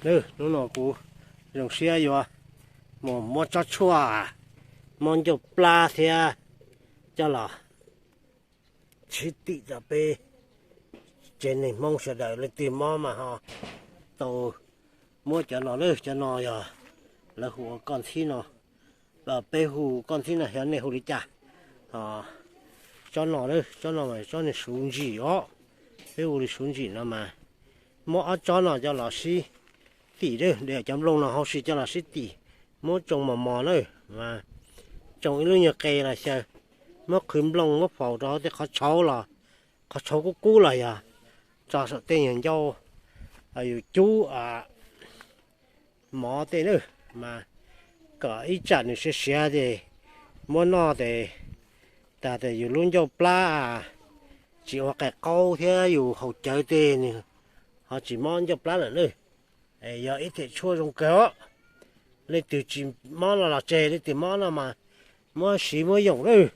Hnub no kuv zoo siab yuav mus muab tsob tshuaj, muab ncauj plab thiab coj los sib tim rau peb tsev neeg Hmoob sawv daws, leej twg mob mas ho tau muab cov no lawm. Cov no yog lawv hu ua koj ntxhib no, peb hu koj ntxhib no, xyov nej hu li cas. Tsob no lawm, tsob no mas tsob niag suv ntsim os, peb hu li suv ntsim no mas muab ob tsob no coj los sib tim lawm, de cov nplooj no huv si coj los sib tim, muab tsoo mos mos na, mas tsoo ib lub nyuag qe los xyaw, muab qhwv nplooj muab faus rau hauv tej qhov tshauv los, qhov tshauv kub kub los yog tso saum tej nyuag ncauj yus cub mov tej na, mas kom ib tsam nws siav siav ces muab noj ces tag ces yus lub ncauj plab tsis ua qe qaub thiab yus haus cawv tej nws ho tsis mob ncauj plab lawm na. Yog ib them tshuaj zoo kawg os. Leej twg tsis mob no los tseg, leej twg mob no mas muab siv muab yoom lawm.